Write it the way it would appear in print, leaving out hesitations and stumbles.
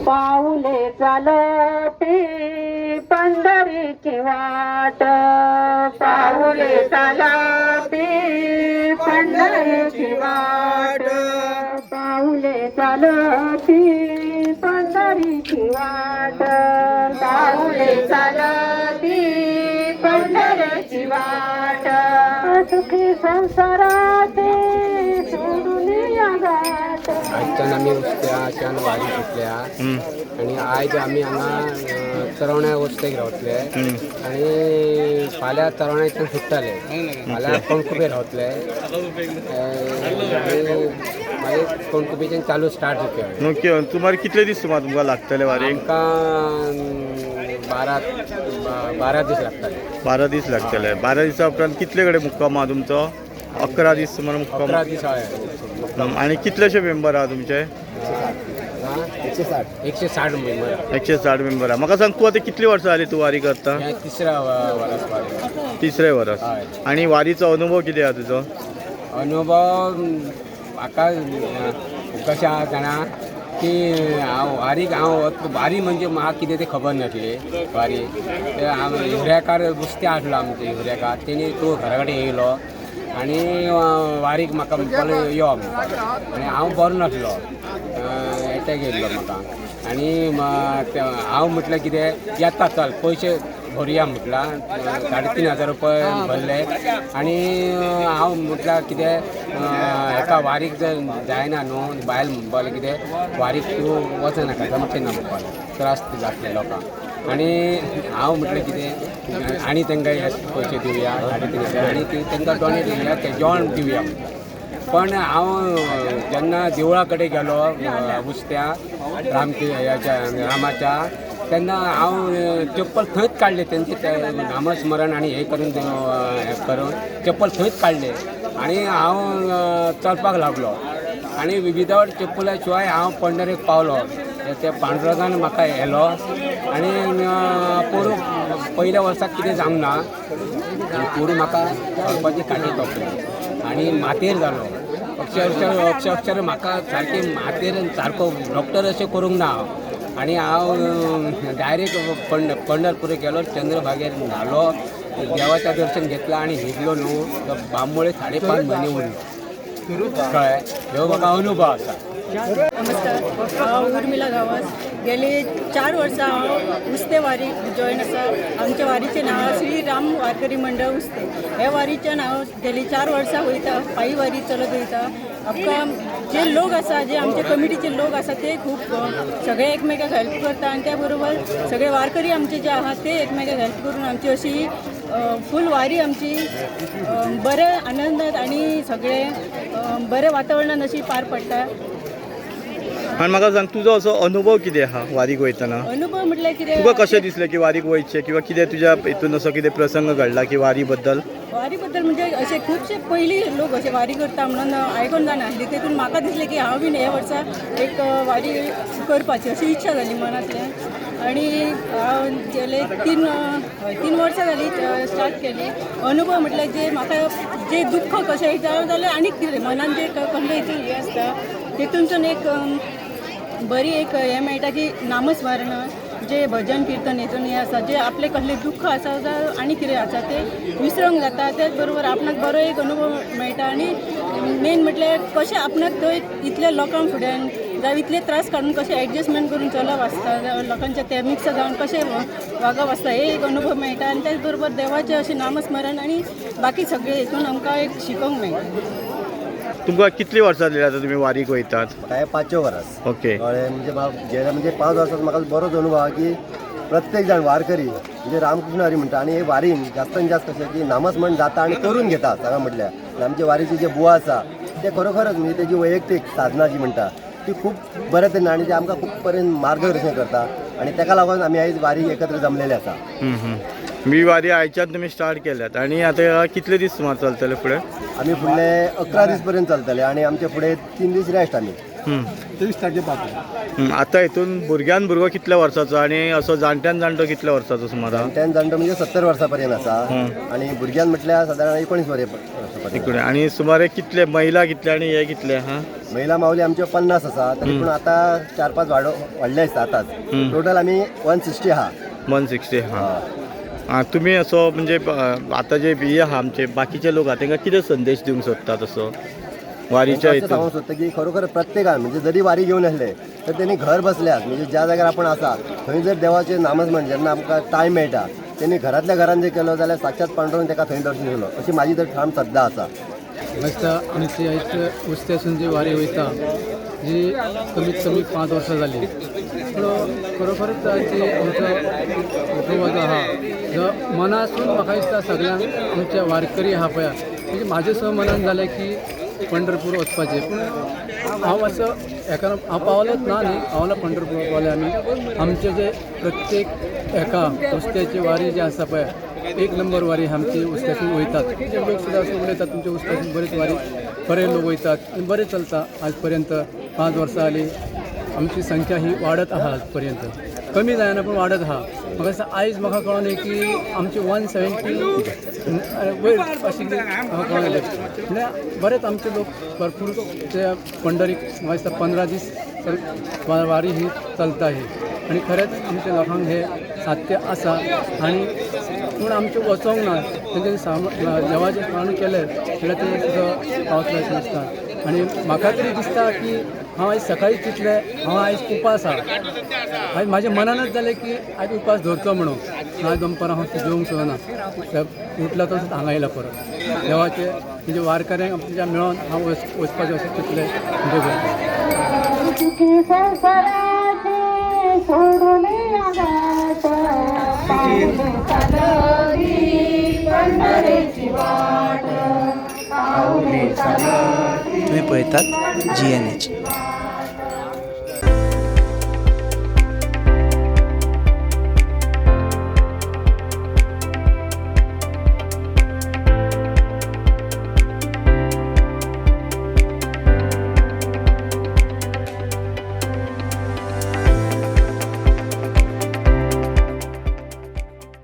पाऊले चालती पंढरीची वाट, पाऊले चालती पंढरीची वाट, पाऊले चालती पंढरीची वाट, पाऊले चालती पंढरीची वाट. सुखी संसाराते सोडून या गाठ. आयच्यान आमी उस्त्याच्यान वारी सुटल्या आनी आयज आमी हांगा चरवण्या वस्तेक रावतले आनी फाल्यां चरवण्याच्यान सुट्टले, फाल्यां कणकुपे रावतले आनी मागीर कणकुपेच्यान चालू स्टार्ट जातले. ओके, सुमार कितले दीस सुमार तुमकां लागतले वारीक? आमकां 12 दीस लागतले. 12 दीस लागतले. 12 दिसा उपरांत कितले कडेन मुक्काम आहा तुमचो? 11 दीस सुमार मुक्काम. 11 दीस हय. आनी कितलेशे मेंबर आहा तुमचे? 160, 160 मेंबर. 160 मेंबर आहा. म्हाका सांग, तूं आतां कितलीं वर्सां जालीं तूं वारी करता? हें तिसऱ्या वरस वारी. तिसरें वरस. हय. आनी वारीचो अनुभव कितें आहा तुजो? अनुभव म्हाका कशें आहा जाणा की हांव वारीक हांव वारी म्हणजे म्हाका कितें तें खबर नासली वारी. ते हांव हिवऱ्याकार नुस्तें आसलो आमचें हिवऱ्याकार, तेणी तूं घरा कडेन येयलो आनी वारीक म्हाका म्हणपालो यो म्हणपालो आनी हांव बरो नासलो, एटॅक येयल्लो म्हाका. आनी हांव म्हटलें कितें येता चल पयशे भरुया म्हटलां, 3500 रुपये भरले. आनी हांव म्हटल्यार कितें हेका वारीक जर जायना न्हू, बायल म्हणपालें कितें वारीक तूं वचनाका, जमचें ना म्हणपालें, त्रास जातले लोकांक. आनी हांव म्हटलें कितें आनी तांकां हे पयशे दिवया 3500 आनी तांकां डोनेट दिवया, ते जेवण दिवया म्हटलें. पण हांव जेन्ना देवळा कडेन गेलो उस्त्या रामकी ह्याच्या रामाच्या, तेन्ना हांव चप्पल थंयच काडलें तेंचे ते नामस्मरण आनी हें करून हें करून चप्पल थंयच काडलें आनी हांव चलपाक लागलो आनी विदावट चप्पला शिवाय हांव पंढरीक पावलो. ते पांडुरंगान म्हाका व्हेलो. आनी पोरूं पयल्या वर्साक कितें जावंक ना, पोरूं म्हाका चलपाची काटी तोपली आनी मातेर जालो. अक्षरशः अक्षर म्हाका सारकें मातेर सारको डॉक्टर अशें करूंक ना हांव. आनी हांव डायरेक्ट पंढरपूर गेलो, चंद्रभागेर न्हालो, देवाचें दर्शन घेतलां आनी न्हिदलो न्हू तो बांबोळे 5.5 म्हयने उरलो. कळ्ळें? ह्यो म्हाका अनुभव आसा. नमस्कार, हांव उर्मिला गांवस. गेले 4 वर्सां हांव उस्ते वारीक जॉयन आसा. आमच्या वारीचें नांव श्री राम वारकरी मंडळ उस्ते. हे वारीच्यान हांव गेली 4 वर्सां वयता, पांयी वारी चलत वयता. आमकां जे लोक आसा, जे आमचे कमिटीचे लोक आसा ते खूब सगळे एकमेकाक हेल्प करता आनी त्या बरोबर सगळे वारकरी आमचे जे आहा ते एकमेकाक हेल्प करून आमची अशी फूल वारी आमची बऱ्या आनंदात आनी सगळे बऱ्या वातावरणान अशी पार पडटा. आनी म्हाका सांग, तुजो असो अनुभव कितें आहा वारीक वयतना? अनुभव म्हटल्यार कितें? तुका कशें दिसलें की वारीक वयचें किंवा कितें तुज्या हितून असो कितें प्रसंग घडला की वारी बद्दल? वारी बद्दल म्हणजे असे खुबशे पयलीं लोक अशे वारी करता म्हणून आयकून जाणा आसली, तेतून म्हाका दिसलें की हांव बीन हे वर्सा एक वारी करपाची अशी इच्छा जाली मनांतल्यान. आनी हांव गेले 3 वर्सां जालीं स्टार्ट केली. अनुभव म्हटल्यार जे म्हाका जे दुख्ख कशें येता जाल्यार आनीक कितें मनान जे कसलें हितून हें आसता तेतूनसून एक बरी एक हें मेळटा की नामस्मरण जे भजन किर्तन हेतून हें आसा, जे आपले कसलें दुख्ख आसा जावं आनी कितें आसा तें विसरोंक जाता. त्याच बरोबर आपणाक बरो एक अनुभव मेळटा. आनी मेन म्हटल्यार कशें आपणाक थंय इतल्या लोकांक फुड्यान जावं इतले त्रास काडून कशें एडजस्टमेंट करून चलप आसता, जावं लोकांच्या ते मिक्स जावन कशें वागप आसता, हे एक अनुभव मेळटा. आनी त्याच बरोबर देवाचें अशें नामस्मरण आनी बाकी सगळें हेतून आमकां एक शिकोंक मेळटा. तुमकां कितलीं वर्सां जालीं आतां तुमी वारीक वयतात? म्हाका हें 5 वरस. ओके. कळ्ळें? म्हणजे गेले म्हणजे 5 वर्सां म्हाका बरोच अनुभव आहा की प्रत्येक जाण वारकरी म्हणजे रामकृष्ण हरी म्हणटा. आनी हे वारीन जास्तान जास्त कशें की नामस्मरण जाता आनी करून घेता सांगा म्हटल्यार. आनी आमचे वारीचे जे बुवा आसा ते खरोखरच म्हणजे तेजी वैयक्तीक साधना जी म्हणटा ती खूब बऱ्या तरेन आनी ते आमकां खूब पर्यंत मार्गदर्शन करता आनी तेका लागून आमी आयज वारी एकत्र जमलेले आसा. मी वारी आयच्यान तुमी स्टार्ट केल्यात आनी आतां कितले दीस सुमार चलतले फुडें? आमी फुडले 11 दीस पर्यंत चलतले आनी आमचे फुडें 3 दीस रेस्ट आमी. 23 तारखे पावतले. आतां हितून भुरग्यान भुरगो कितल्या वर्साचो आनी असो जाणट्यान जाणटो कितल्या वर्साचो सुमारा? जाणट्यान जाणटो म्हणजे 70 वर्सां पर्यंत आसा आनी भुरग्यान म्हटल्यार सादारण 19 वर्सां पर्यंत. इकडे आणि सुमारे कितले महिला कितले आणि हे कितले हा? महिला माऊली आमच्यो 50 आसा, तरी पूण आतां 4-5 वाडले आसता आतांच. टोटल आमी 160 आहा. 160. हा आं, तुमी असो म्हणजे आतां जे हे आहा आमचे बाकीचे लोक आहा तेंकां कितें संदेश दिवंक सोदतात असो वारीच्या अशें हितून? सांगूंक सोदता की खरोखर प्रत्येकान म्हणजे जरी वारी घेवन आसले तर तेणी घर बसल्यात म्हणजे ज्या जाग्यार आपूण आसा थंय जर देवाचें नामस्मरण जेन्ना आमकां टायम मेळटा तेणी घरांतल्या घरान जर केलो जाल्यार साक्षात पांडुरंग तेका थंय दर्शन दिलो अशी म्हाजी तर ठाम श्रद्धा आसा. दिसता आमची आयज उस्त्यासून जी वारी वयता जी कमीत कमी 5 वर्सां जाली, पूण खरोखरच जी आमचो विठोबा जो आहा जो मनासून म्हाका दिसता सगळ्यांक आमचे वारकरी आहा पळय, म्हणजे म्हाजें सुद्दां मनान जालें की पंढरपूर वचपाचें, पूण हांव असो हेका हांव पावलोच ना न्ही, पावलो पंढरपूर पावले आमी. आमचे जे प्रत्येक एका उस्त्याची वारी जी आसा पळय एक नंबर वारी आमची उस्त्यासून वयतात. लोक सुद्दां अशें उलयतात तुमच्या उस्त्यासून बरेच वारी बरे लोक वयतात आनी बरें चलता. आज पर्यंत 5 वर्सां जालीं आमची संख्या ही वाडत आहा, आज पर्यंत कमी जायना पूण वाडत आहा. म्हाका दिसता आयज म्हाका कळोन की आमची 170 वयर अशें कितें म्हाका कळोन येयलें. म्हळ्यार बरेच आमचे लोक भरपूर ते पंढरीक म्हाका दिसता 15 दीस वारी ही चलता ही, आनी खरेंच आमच्या लोकांक हें साध्य आसा. आनी पूण आमचें वचोंक ना, तेंच्यांनी देवाचें स्मरण केलें जाल्यार ते सुद्दां पावतले अशें दिसता. आनी म्हाका तरी दिसता की हांव आयज सकाळीं चिंतलें हांव आयज उपास आहा, आयज म्हाज्या मनानच जालें की आयज उपास धरचो म्हणून. आयज दनपारां हांव जेवंक सुद्दां ना, उठला तसोच हांगा येयला परत देवाचे म्हणजे वारकऱ्यांक आमच्या मेळोन हांव वचपाचें अशें चिंतलें. चुकी संसाराची सोडून गाठ, पाऊले चालती पंढरीची वाट, पाऊले चालती. तुम्ही पळयतात GNH.